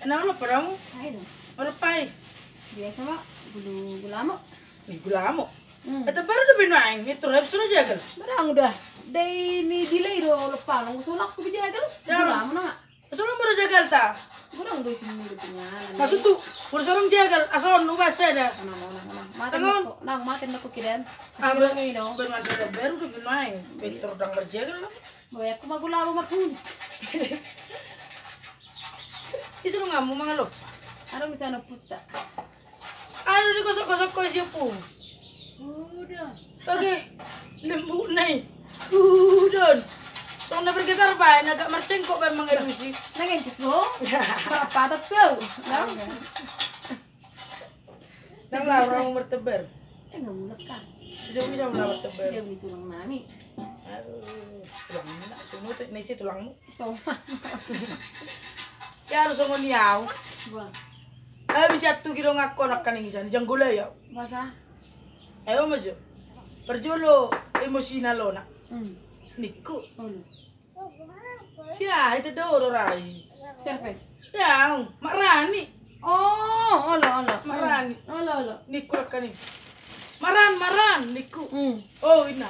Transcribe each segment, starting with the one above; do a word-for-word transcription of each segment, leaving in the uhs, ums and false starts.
Nang lompa do hamu? Ai do. Lompa i. Biasa ma, gulu, gulamo. Ni gulamo. Hmm. Eta baru do beno aing, itu rep sudah jagal. Barang udah. Dai ni delay do lompa, nang so laku be jagal. Gulamo nang. Sudah baru jagal ta. Gulamo do sini do tinggal. Maksud tu, baru sorong jagal, asal nu bahasa ada. Nang, nang, nang. Mate nang, nang, mate nang ko kidan. Ah, baru do beno aing, betul dang berjagal lah. Boy, aku mau gulamo marhuni. Isu nunga hamu mangalop. Aro misalna puta. Anu digosok-gosok ko isi opu. Udah. Oke. Lembut nai. Udah. Tong na bergetar bae, agak mercengkok bae mangadusi. Nang entis lo. Patat kau. Nang. Nang lah orang bertebar. Eh, nggak mulak kan? Sejauh bisa mulak bertebar. Sejauh itu lang nami. Aduh, tulang mana? Semua tuh nasi tulangmu. Istoman. Ya harus sama niau. Gua. Ayo bisa tuh kira ngakon akan yang bisa. Janggola ya. Masa? Ayo maju. Perjolo emosina lona. Hmm. Niku. Olo. Sia, itu do ro rai. Serpe. Yang, Mak Rani. Oh, olo, olo. Mak Rani. Olo, olo. Niku lakkan i. Maran, maran, niku. Hmm. Oh, ina.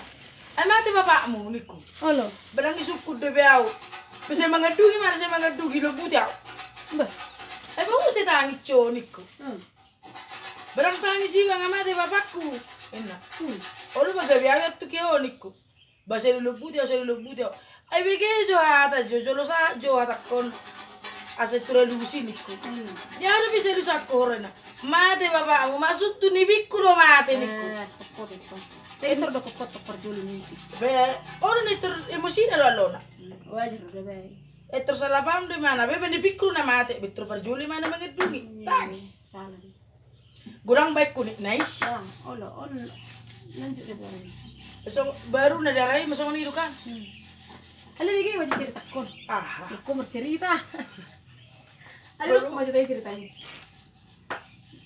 Ai mate bapakmu, niku. Olo. Barang i sukut do be au. Bisa mangadugi, mana bisa mangadugi, lo buti au. Bah. Ai bau se tangi co, niku. Hmm. Barang tangi si bang mate bapakku. Ina. Hmm. Olo magabe au tu ke o, niku. Ba sai lombuti au, sai lombuti au. Ai bege jo hata jo, jolo sa jo hatakkon. Asa tura lusi niku. Hmm. Dia ada bisa lusa korena. Mate bapakmu, maksud tu nibikku do mate niku. Eh, tokot itu. Tapi tor do kokot tok parjolo niku. Be, ora ni tor emosina lo alona. Hmm, wajar do be. Eh, tor salah paham do mana? Be, be nibikku na mate, be tor parjolo mana mangedungi. Hmm, tangis. Salah. Godang baik kunik nai. Ya, olo, on. Lanjut deh, Bang. So, baru na darai masuk ni dukan. Hmm. Halo, bagi maju cerita kon. Aha. Aku mau cerita. Halo, baru maju tadi ceritanya.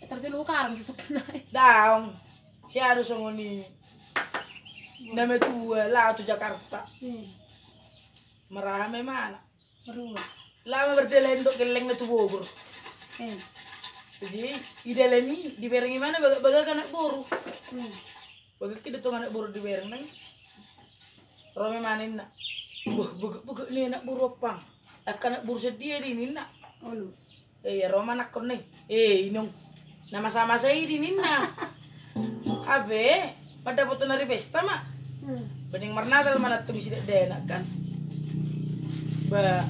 Terjun lu karang di sebelah. Daong. Ya, harus ngoni. Nama tua, lah tu Jakarta. Hmm. Maraha memang. Marua. Lama berdalan do gellengna tu Bogor. Eh. Jadi, di dalan i, dibereng imana bagak-bagak anak boru. Hmm. Bagak i do tong anak boru dibereng nai. Ro memang ninna. Boh, bagak-bagak ni anak boru ompang. Angka anak boru sadia di ninna. Olo. Eh, ya, ro ma anakkon nai. Eh, inong. Na masa-masa i di ninna. Hape, mandapothon ari pesta ma. Hmm. Bening marnatal ma nantong si dakdanak kan. Ba,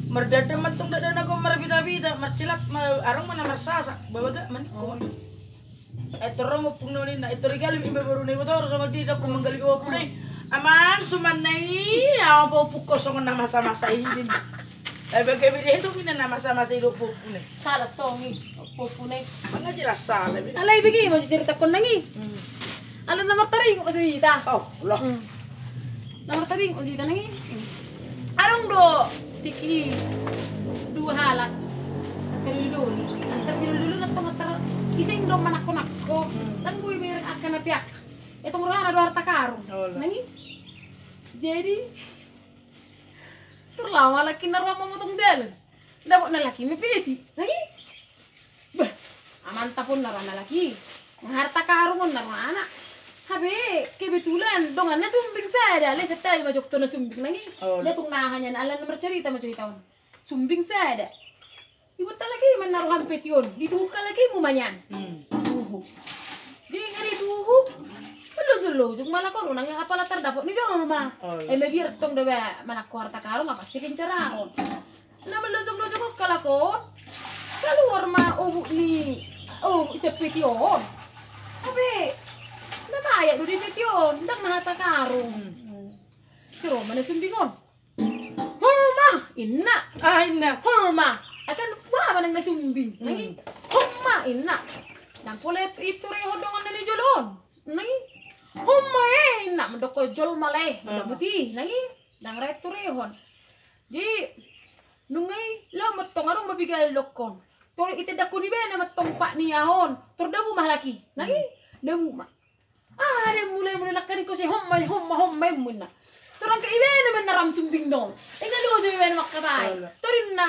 mardandan ma tong dakdanak on marbita-bita, marcilat, ma-, adong ma na marsasak, ba bagak ma nikkon. Oh. Eh, tor ro ma ompungna ninna, eh, tor i galip iba boruna i, boru songon dia didokkon manggalip ompungna i. Amang, suman na i, au paompungkon songon na masa-masa i ninna. Ai bagabe dia tong i na masa-masa i do ompungna. Salah tong i, ompungna. Nga jelas salah be. Alai bege mau diceritakon nang i. Hmm. Alai na martaringot ma hita. Oh, lah. Hmm. Na martaringot ma hita nang i. Adong do tingki dua halak. Angka doli-doli. Antar si doli-doli nantong antar iseng do manakko-nakko. Hmm. Kan boi bereng angka na peak. Etong rohana do harta karun. Oh, lah. Nang i. Jadi Terlama laki na roha mamotong dalan. Dapot na laki mepeti. Lagi. Bah, amanta pun na roha na laki. Harta karun na roha anak. Hape kebetulan dongan na sumbing sada. Lai setai ma jokto na sumbing nang i. Oh. Datung na hanya na alan na marcerita ma jo hita on. Sumbing sada. Ibuat halak i ma na roha mepeti on, dituhuk halak i muna nian. Hmm. Tuhu. Jadi nga dituhuk. Belum dulu, jung malakon unang apala tardapot ni jolma. Oh, iya. Eme biar tong da ba malakon harta karun, apa sih kencaraon. Na melojong-lojong halak on. Kaluar ma obuk ni, obuk si peti on. Hape na bayak do di peti on, ndang na harta karun. Hmm. Si ro ma na sumbing on. Homa, inna. Ah, inna. Homa. Akan ba manang na sumbing. Hmm. Nang i. Homa, inna. Nang pole itu reho dongan na ni jolo on. Nang i. Homa, eh, inna. Mandok jolma le. Ah. Mandok buti. Nang i. Nang re tu rehon. Jadi nunga i lao ma tong adong ma piga lokkon. Tor ite dakku ni bena ma tong pak ni ahon. Tor dabu ma halak i. Nang i. Hmm. Dabu ma. Ah, ada mulai mulai lakkan ko se homa homa homa munna. Torang ke ibana men naram sumbing dong. Ega lo je ibana makkatai. Alah. Torinna.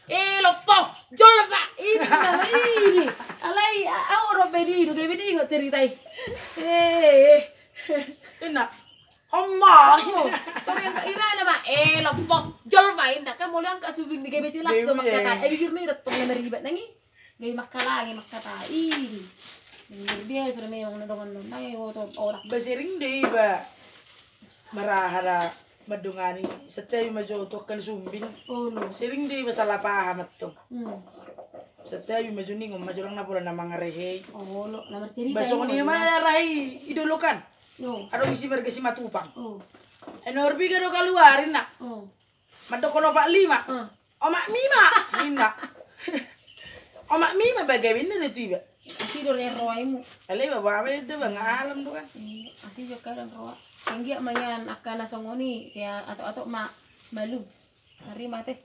Eh, lopo, jolma, inna ma i. Alai, au ro be di, gabe di ingot cerita i. Eh, inna, homma. Tore angka imana ma, eh, lopo, jolma, inna. Kan molo angka subing di gabe jelas do mangkatai. Eh, bibir ni dottong na maribat nangi. Gabe mangkalangi mangkatai. Biasa do memang na dongan dongan. Ba sering do iba. Marahara mandongani, santabi ma jo tu angka na sumbing. Sering do iba salah paham antong. Santabi ma jo ningon ma jo lang na pola na mangarehei. Ba songon i ma na rahei i dolokan. Adong i si marga Simatupang. Ai nomor piga do kaluar inna. Mandok on opat lima. Omak mima. Inna. Omak mima ba gabe inna do tu iba. Asi do re roa imu. Ale ba ba be do ba nga alam do kan. Asi jo kadang roa. Senggiak manyan angka na songon i, sea atok-atok ma malu. Hari mate.